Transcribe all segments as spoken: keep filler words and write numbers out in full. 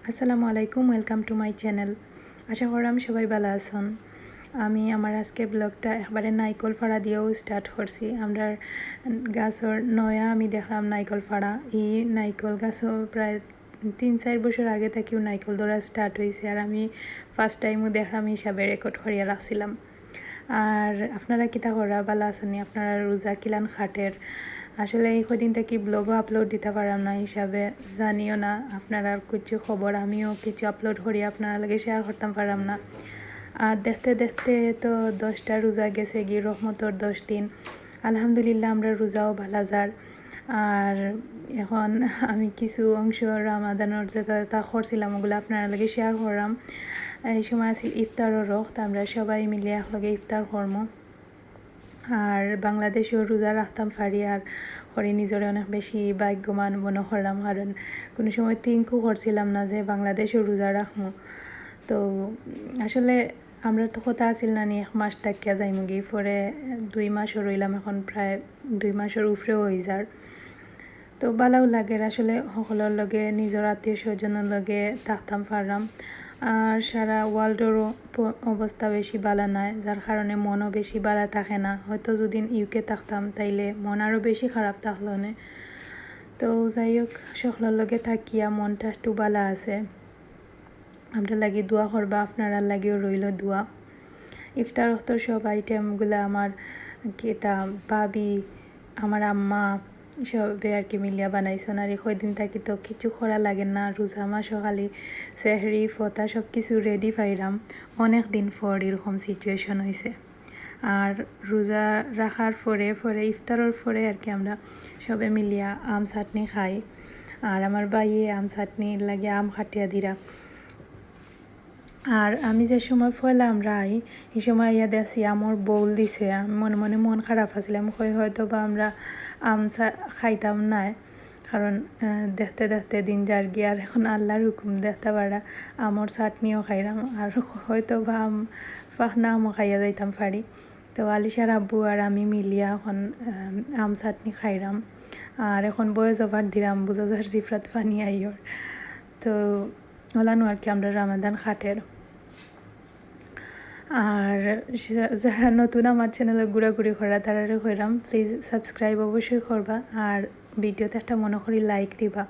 আসসালামু আলাইকুম, welcome to my channel। আশা করলাম সবাই ভালা আছইন। আমি আমার আজকের ব্লগটা একবারে নাইকল ফাড়া দিয়াউ স্টার্ট করছি। আমরার গাছর নয়া আমি দেখলাম নাইকল ফাড়া। ই নাইকল গাছও প্রায় তিন চাইর বছর আগে থাকিউ নাইকল ধরা স্টার্ট অইছে, আর আমি ফার্স্ট টাইমও দেখলাম হিসাবে রেকর্ড করিয়া রাখছিলাম। আর আপনারা কিতা কররা, ভালা আছইন নি? আপনারা রোজা কিলান কাটের? আসলে এই কয়দিন থাকি ব্লগও আপলোড দিতা পারলাম না, হিসাবে জানিও না আপনারার কিছু খবর, আমিও কিছু আপলোড করি আপনারার লগে শেয়ার করতাম পারলাম না। আর দেখতে দেখতে তো দশটা রোজা গেছেগি, রহমতর দশ দিন। আলহামদুলিল্লাহ, আমরার রোজাও ভালা যার। আর এখন আমি কিছু অংশ রামাদানর যেটা যেটা করছিলাম, ওগুলা আপনারার লগে শেয়ার করলাম। এই সময় আছিল ইফতারর ওয়াক্ত, আমরা সবাই মিলে একলগে ইফতার করমু। আর বাংলাদেশও রোজা রাখতাম পারি আর করি নিজরে অনেক বেশি ভাগ্যবান মনো করলাম, কারণ কুনু সময় থিংকও করছিলাম না যে বাংলাদেশও রোজা রাখমু। তো আসলে আমরার তো কথা আছিল না নি এক মাস থাকিয়া যাইমুগি, পরে দুই মাসও রইলাম, এখন প্রায় দুই মাসর উপরেও অইযার। তো ভালাও লাগের আসলে, হকলর লগে, নিজর আত্মীয় স্বজনর লগে থাকতাম পারলাম। আর সারা ওয়ার্ল্ডরও প-, অবস্থা বেশি ভালা নায়, যার কারণে মনও বেশি ভালা থাকে না। হয়তো যুদি ইউকে থাকতাম, তাইলে মন আরও বেশি খারাপ থাকলো নে। তো যাই হোক, হকলর লগে থাকিয়া মনটা একটু ভালা আছে। আমরার লাগি দোয়া করবা, আপনারার লাগিও রইলো দোয়া। ইফতার ওয়াক্তর সব আইটেমগুলা আমার কিতা ভাবি, আমার আম্মা সবে আর কি মিলিয়া বানাইছইন। আর এই কয়দিন থাকি তো কিছু করা লাগে না, রোজা মাসও খালি সেহরি, ফতা সব কিছু রেডি পাইরাম। অনেক দিন পর এরকম সিচুয়েশন অইছে। আর রোজা রাখার পরে, পরে ইফতারর পরে আর কি আমরা সবে মিলিয়া আম চাটনি খাই। আর আমার ভাইয়ে আম চাটনির লাগি আম কাটিয়া দিরা। আর আমি যে সময় পয়লা আমরা আই, এই সময় আইয়া দেখছি আমর বউল দিছে। আমি মনে মনে মন খারাপ আছিল, আমি কই হয়তো বা আমরা আম চা-, খাইতাম নায়, কারণ, আহ, দেখতে দেখতে দিন যারগি। আর এখন আল্লাহর হুকুম দেখতা পাররা আমর চাটনিও খাইরাম, আর হয়তো বা আম, ফাকনা আমও খাইয়া যাইতাম পারি। তো আলিশার আব্বু আর আমি মিলিয়া এখন, আহ, আম চাটনি খাইরাম। আর এখন ভয়েস ওভার দিরাম, বুঝা যার জিফরাত পানি আইয়র। তো অলানউ আর কি আমরা রামাদান কাটের। আর যা-, যারা নতুন আমার চ্যানেলো ঘুরাঘুরি কররা, তারারে কইরাম, প্লিজ সাবস্ক্রাইব অবশ্যই করবা, আর ভিডিওতে একটা মনো করি লাইক দিবা,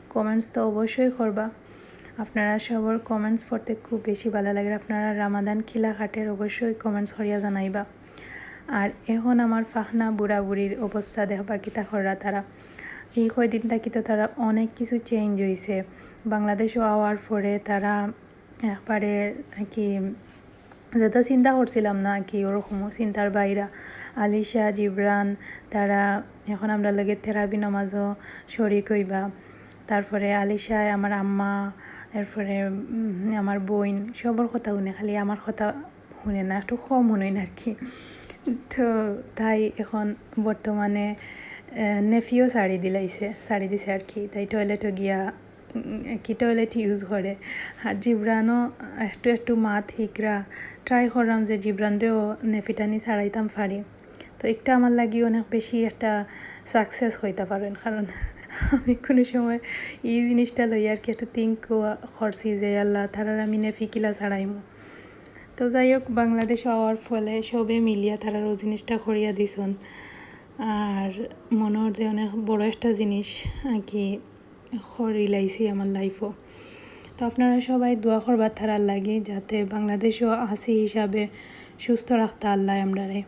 কমেন্টস তো অবশ্যই করবা। আপনারা সবর কমেন্টস পড়তে খুব বেশি ভালা লাগের। আপনারা রামাদান কিলা কাটের অবশ্যই কমেন্টস করিয়া জানাইবা। আর এখন আমার ফাকনা বুড়া বুড়ির অবস্থা দেখবা কিতা কররা তারা। এই কয়দিন থাকি তো তারা অনেক কিছু চেঞ্জ অইছে। বাংলাদেশও আওয়ার পরে তারা একবারে কি যেটা চিন্তা করছিলাম না কি, ওরকমও চিন্তার বাইরা। আলিশা, জিবরান, তারা এখন আমরার লগে তেরাবি নামাজও শরিক অইবা। তারপরে আলিশায় আমার আম্মা, এরপরে, উম, আমার বইন, সবর কথা হুনে, খালি আমার কথা হুনে না, একটু কম হুনইন আর কি। তো তাই এখন বর্তমানে, আহ, নেপিও ছাড়ি দিলাইছে, ছাড়ি দিছে আর কি। তাই টয়লেটও গিয়া, উম, কি টয়লেট ইউজ করে। আর জিবরানও একটু একটু মাত হিকরা, ট্রাই করলাম যে জিবরানরেও নেপি টানি ছাড়াইতাম পারি। তো একটা আমার লাগি অনেক বেশি একটা সাকসেস অইতা পারের, কারণ আমি কুনু সময় এই জিনিসটা লইয়া আর কি একটু থিংক করছি যে আল্লাহ, তারার আমি নেপি কিলা ছাড়াইমু। তো যাই হোক, বাংলাদেশও আওয়ার ফলে সবে মিলিয়া তারার ও জিনিসটা করিয়া দিছইন। আর মনে অর যে অনেক বড় একটা জিনিস আর কি করিলাইছি আমার লাইফও। তো আপনারা সবাই দোয়া করবা তারার লাগি, যাতে বাংলাদেশও আছি হিসাবে সুস্থ রাখতা আল্লাহ আমরারে।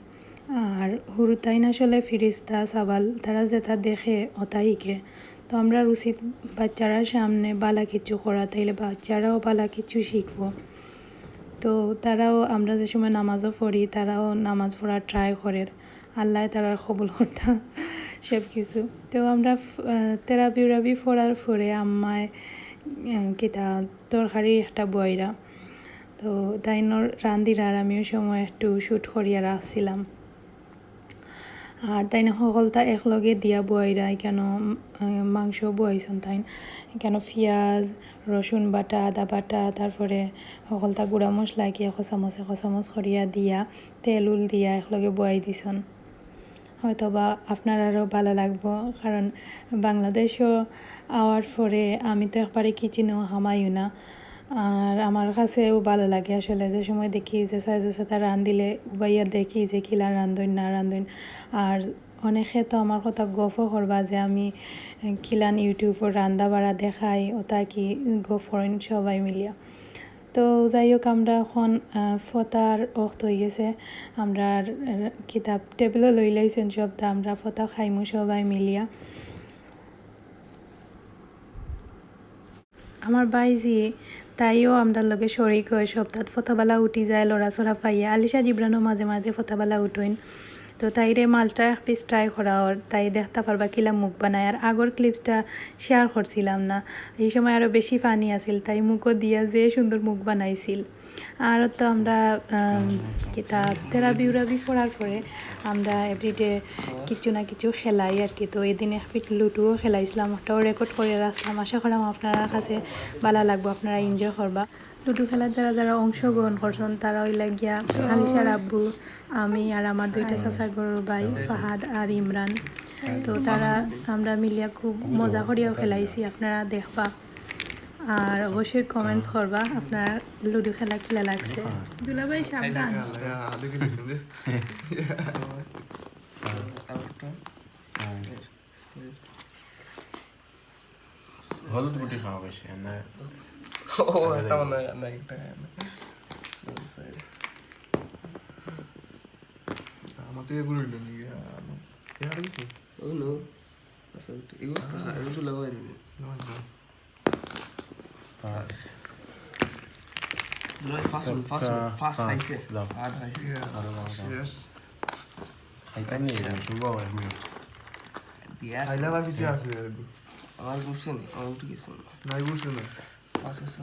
আর হুরুতাইন আসলে ফিরিস্তা সাবাল, তারা যেটা দেখে ওটা হিকে। তো আমরার উচিত বাচ্চারার সামনে ভালা কিছু করা, তাইলে বাচ্চারাও ভালা কিছু শিখবো। তো তারাও, আমরা যে সময় নামাজও পড়ি, তারাও নামাজ পড়ার ট্রাই করের। আল্লাহ তারার কবুল করতা সব কিছু। তো আমরা ফ-, আহ, তেরাবি উরাবি পড়ার পরে আম্মায়, আহ, কিতা তরকারি একটা বইরা। তো তাইনর রান্দির আর আমিও সময় একটু শ্যুট করিয়া রাখছিলাম। আর তাইন হকলতা একলগে দিয়া বইরা, কেন, আহ, মাংস বইছইন তাইন, কেন পিয়াজ, রসুন বাটা, আদা বাটা, তারপরে হকলতা গুঁড়া মশলা কি এক চামচ এক চামচ করিয়া দিয়া, তেল উল দিয়া একলগে বই দিছইন। হয়তো বা আপনারারও ভালা লাগবো, কারণ বাংলাদেশও আওয়ার পরে আমি তো একবারে কিচেনও হামাইও না। আর আমার কাছেও ভালা লাগে আসলে, যে সময় দেখি যে সাইজে সাথে রান্ধিলে উবাইয়া দেখি যে কিলা রান্ধইন না রান্ধইন। আর অনেকে তো আমার কথা গফও করবা যে আমি কিলান YouTube-ও রান্ধা বাড়া দেখাই, ওটা কি গফ করইন সবাই মিলিয়া। তো যাই হোক, আমরা এখন, আহ, ফতার অক্ত অই গেছে। আমরা আর, আহ, কিতা টেবিলও লই লাইছইন সবতা, আমরা ফতা খাইমু সবাই মিলিয়া। আমার বাইজি, তাইও আমরার লগে শরিক অয় সবতাত। ফতাবালা উঠি যায়, লড়াচড়া পাইয়া। আলিশা জিবরানও মাঝে মাঝে ফতাবালা উঠইন। তো তাইরে মালটা এক পিস ট্রাই করাওর, তাই দেখতা পারবা কিলা মুখ বানায়। আর আগর ক্লিপসটা শেয়ার করছিলাম না, এই সময় আরও বেশি ফানি আছিল, তাই মুখও দিয়া যে সুন্দর মুখ বানাইছিল। আর তো আমরা, আম, কিতা তেরাবি উরাবি পড়ার পরে আমরা এভরিডে কিছু না কিছু খেলাই আর কি। তো এদিন এক পিট লুডুও খেলাইছিলাম, ওটাও রেকর্ড করে রাখলাম। আশা করাম আপনারার কাছে ভালা লাগবো, আপনারা এনজয় করবা। লুডু খেলাত যারা যারা অংশগ্রহণ করছইন, তারা অইলা গিয়া আলিশার আব্বু, আমি আর আমার দুইটা চাচার ঘরর ভাই ফাহাদ আর ইমরান। তো তারা, আমরা মিলিয়া খুব মজা করিয়াও খেলাইছি, আপনারা দেখবা। আর অবশ্যই কমেন্টস করবা আপনার লুডু খেলা কিলা লাগছে। দুলাভাই সাবধান। হলুদ গুটি খাওয়া বেশি, না? ও, একটা মনে হয়, না, একটা খায় না। So sad. আমার তো এগুলো হইলো নি, ইয়া, আমি, ইয়া, আর কি? Oh, no. আচ্ছা, এগুলো খা-, এগুলো তো লাগাই দিবি। লাগাই দিবি। পাঁচ। দুলাভাই, পাঁচ হইল, পাঁচ হইল, পাঁচ পাঁচ, খাইছে। দাও। আট খাইছে। ইয়া, আরো দাও, দাও। Yes. খাইতাম নি, শুভ হয়, হুম। দিয়া আছে। খাইলে আবার পিছে আছে, আর কি। আমার ঘুরছে নি? আমার উঠে গেছে নি? নাই, ঘুরছে না। পাঁচ আছে।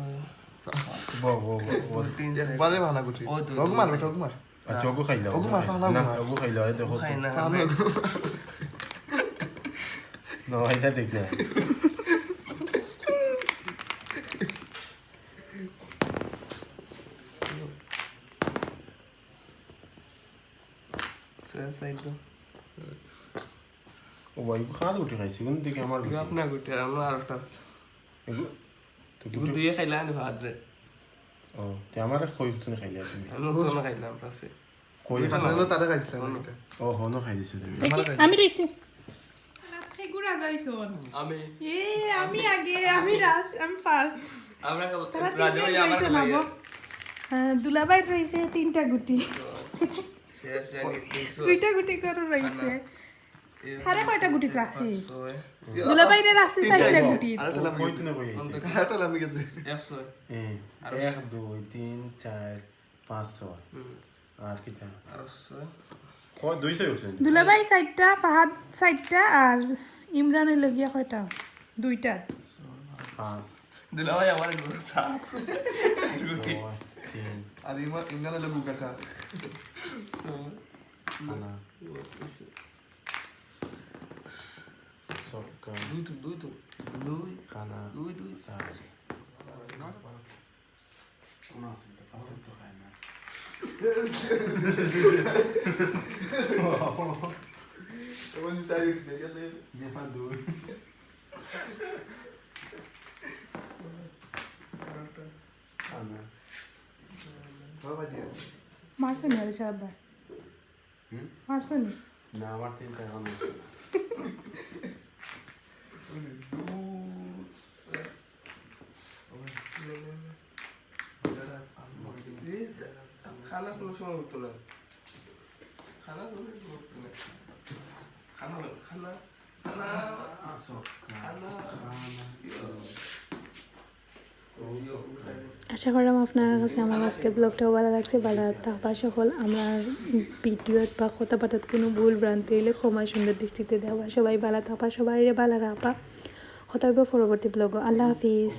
বউ, বউ, বউ, বউ। দুই, তিন, চার, একবারে পাঁচ। ভালা করছি। ওই দুই, ওগু দুই, মার, দুই। বেটা, ওগু মার। আচ্ছা, ওগু খাইলা, ওগু মার, ফালা ওগু মার। ওগু খাইলা, এই দেখো তো। খাই না, না, আমি ওগু খাইলা, এই দেখো তো। সে সাইড দাও। ও ভাই, এগু কার গুটি খাইছে? কোন দিকে আমার গুটি? আপনার গুটি, আমরা আরোটা। এগু, তো এগু গুটি দুইয়ে খাইলা, আমি ভাত রে। ও, তে আমারে কই তুমি খাইলা তুমি? আমি তো না খাইলাম, পাশে। কই দুইটা খাইলা? না, তারা খাইছিলাম একটা। ও, হনো খাই দিছো তুমি। দেখি, আমারে খাই আমি রইছি। সে গুড়া যাইছন। আমি। এ, আমি আগে, আমি রাস-, আমি ফার্স্ট। আমরা খাল-, তারা রাজা তিনজন ভাই আমার রইছে খাইয়া। না গো। হ্যাঁ, দুলাভাই রইছে তিনটা গুটি। শেষ, জানি, দুইশো। দুইটা গুটি করে রইছে। না। এ, সাড়ে কয়টা গুটি চার, রাখছি? পাঁচ, ছয়। দুলাভাইরে রাখছি তিনটা চারটা গেছে। গুটি। আরেকটা লাম্বা কই গেছে। তুমি কই আইছে? আরেকটা লাম্বা গেছে। একশো। এ, আর এক, দুই, তিন, চার, পাঁচ, ছয়। হুম। আর কিতা? আর ছয়। কয়, দুই ছয় উঠছে নি? দুলাভাই চারটা, ফাহাদ চারটা, আর ইমরান অইলো গিয়া কয়টা? দুইটা। পাঁচ। দুলাভাই আমার গুরু সাত। ছয়, তিন। আর ইমা-, ইমরান অইলো গুকাটা। ছয়। খানা। ছক্কা। দুই তো, দুই তো। দুই। খানা। দুই, দুই। চার। কোন আছে এটা? পাঁচ তো খায় না। ওই যে চারি উঠছে, গেলে। নেপা দুই। খানা। বাবা দিয়া। মারছে না রে সাহেব ভাই। হুম? মারছে নি? না, আমার তিনটা এখন হচ্ছে না। এই খানা কোনো সময় উঠতো না। খানা কোনো সময় উঠতো না। খানা, খানা, খানা। আচ্ছা। খানা। খানা। আশা করলাম আপনার কাছে আমার আজকের ব্লগটাও ভালা লাগছে। ভালা থাকবা সকল। আমার ভিডিওত বা কথাবার্তাত কোনো ভুল ভ্রান্তি হইলে ক্ষমা সুন্দর দৃষ্টিতে দেখবা। সবাই ভালা থাকবা, সবাইরে ভালা রাখবা। কথা হইব পরবর্তী ব্লগও। আল্লাহ হাফিজ।